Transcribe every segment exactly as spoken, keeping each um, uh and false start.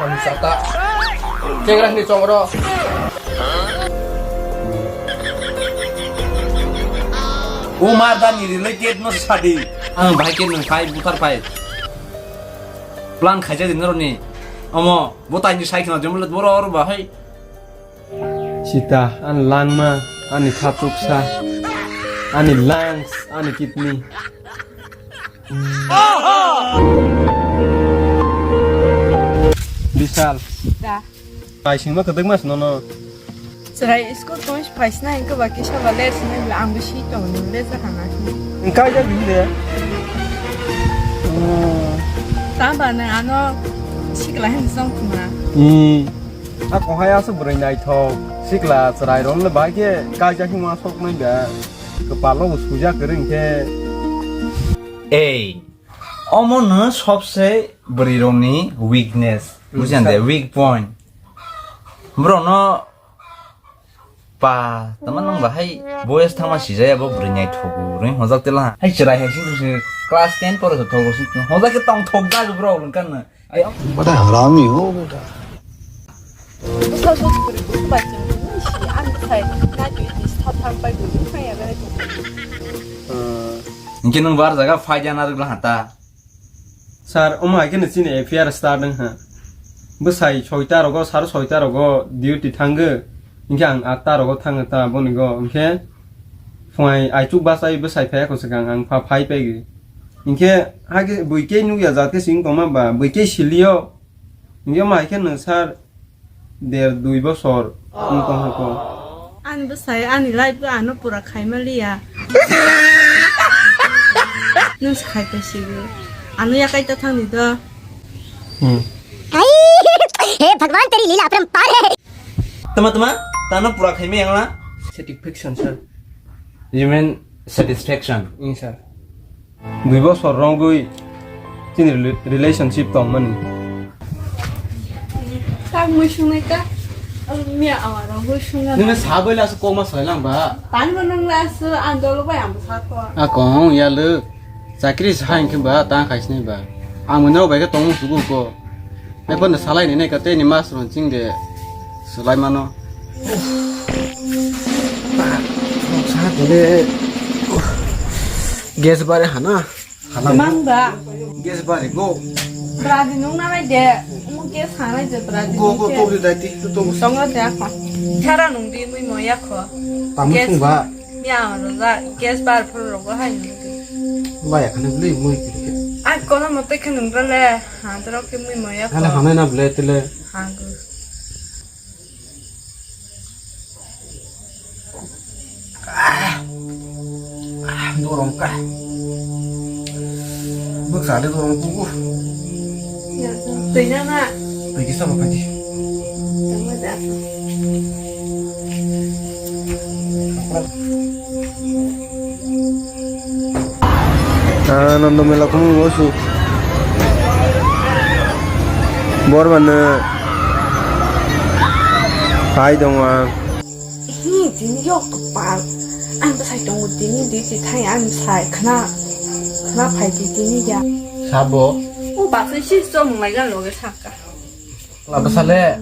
Sata. Chengra ni chongro. O ma da ni related no sadi. Ang bahai ke nung phai buthar phai. Plan khaijak din roni. Omo butai ni sai khna jemle boro oro bahai. Sita, ani langma, ani khatuksa, ani lungs, ani kidney. Bishal. Da. Kaisingma kwdwkma sinono. Chwrai school tong phaisna hwnkhe ba kisa ba le sini le ang bisi tong ni le jahana. Engkai ja bini de. Ta ba ne ano sikla hin song kuma. Hmm. A kohai aswk bwrwi naithok, sikla chwrairokno bai khe kaijak hima soknai ba, kwpalo bo sujak kwrwi khe. Ei, omo no sobse bwrwirokni weakness, hmm, bujiyan de, sir. Weak point. Borokno pa, tama nang bahai boyes thangma sijaya bo bwrwi naithogo, rwi hojak tela. Hai chwrai hai sing sing class ten pore se thogo sing hojak ke tong thok da bro lungkan na. Ayo. Bada harami ho beta. Busa so chukuri busa bachung ni si ang sai na ju ni sa thang pai du ni kaya ga ni. Engke nung bar jaga phai jana rwgla hata. Sir, omo hai kheno chini F I R start wng ha. Bwsai soita rogo, sar soita rogo duty thango. Hinkhe ang atta rogo thango ta boni go. Hinkhe phungai aichuk bachai bwsai phai kho swkang ang pha phai paigo. Hinkhe hakhe bui khe nukya jat khe sing tongma ba, bui khe silio. Hinkhe omo hai kheno sir, der dui bosor wng tong kha ko. Ani bwsai ani life o ano pura khaima liya. Nwng se khai pai sigo. Ano yakai ta thang di do. Hmm. Ai, he Bhagwan, teri leela aparamparah hai. Tama tama, tano pura khaima yang la. Satisfaction, sir. You mean satisfaction? Yes, sir. Dui bosor rwngwi chini rela-, relationship tongmani. Tak mui sungnai ta, miya awa rwngwi sungna. Nini sabai lasu kokma salai lang ba. Tani bo nung lasu, ang dolo bai ang bwsa ko. A kong ya le, chakri sa hing khe ba, tang khai sinai ba. Ang mano bai khe tongmung sugu ko. Hai phano salai ni nai ka tei ni mas rong ching de salai mano. Sa tole gas bare hana. Hana. Mang ba. Gas bare go. Bradi nung na nai de. Mo gas hanai de bradi. Go, nung go, ke. To bi dai ti, to, to. Tongo de akho. Thara nung di mui mo yakho. Tamu gas sung ba. Ya, ano da, gas bar phuru rogo hai nung di. Ba ya khane bli mui. Ai kono mote khe nung le. Hadrok ke mui moya ko. Hala hanai na ble tele. Hagu. Ah. Ah, dorong ka. Buksa de dorong kuku. Ya, tui na na. Tui kisa ba pati. Tama da. Ah, Nando mela kumu osu. Bor bana hai dong ang. Hi, tini yok kepal. Ang bwsai tongo tini di ti thai ang bwsai khna, khna phai di tini ya. Sabo. O baksa si chom mai gan loge saka. Laba sale.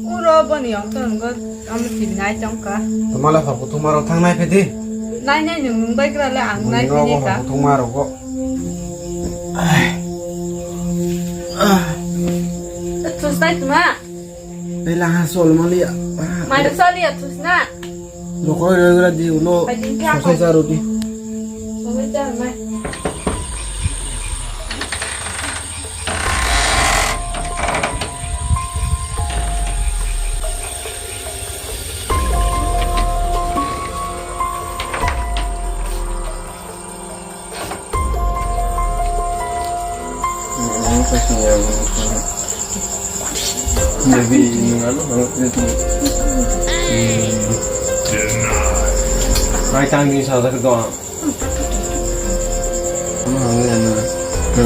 Uro boni yong to nunggo amo T V nai tongka. Tamale hor kuthuma rok thang nai phedi. Nai nai nung nung bai kra le ang nai phedi ka. Hor kuthuma rok go. Tus nai tuma. Bela ha sol mali. Mai sol ya tus na. Rokoi roi gra di ulo. Pai din ka. Sosai sa roti. Sosai sa mai. Maybe yung ano, ano, ano, ano. Ay, tanggi sa sakit ko. Ano, ano, ano.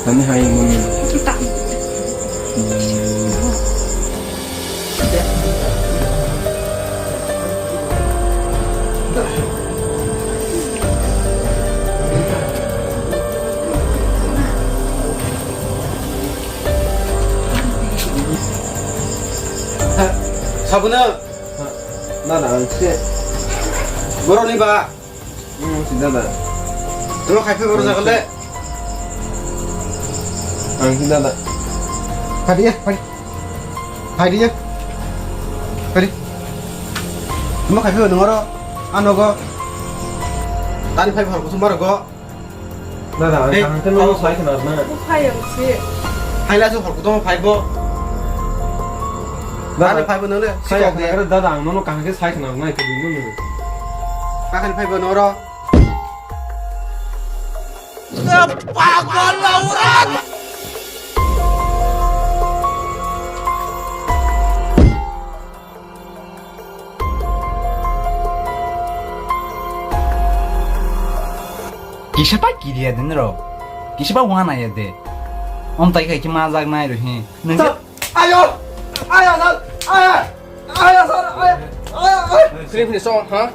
Ano, ano, ano. Sabono. Dada, ang se. Boroni ba. Hmm, si dada. Tolo khai phai boro jaga le. Ang si dada. Phai di ya, phai di. Phai di ya. Phai di. Tolo khai phai nang oro. Ano go. Tani phai phai kuchung bar go. Dada, ang kaham khe nono sai khna rwna. Buphai ang si. Haila se hor kutung phai bo. Dada, ani phai bo nang le. Sai sikok khna de. Khe dada, ang nono kaham khe sai khna rwna, ito bini nono. Kakhani phai bo noro. Pagol laura. Kisa pa kiriya de nrok. Kisa pa wana ya de. Om tai kai ki majak nai ro he. Nang Sir, ayo! Ayo, sir! Ayo! Ayo, sir! Ayo! Ayo! Ayo! Kiri kiri so, ha?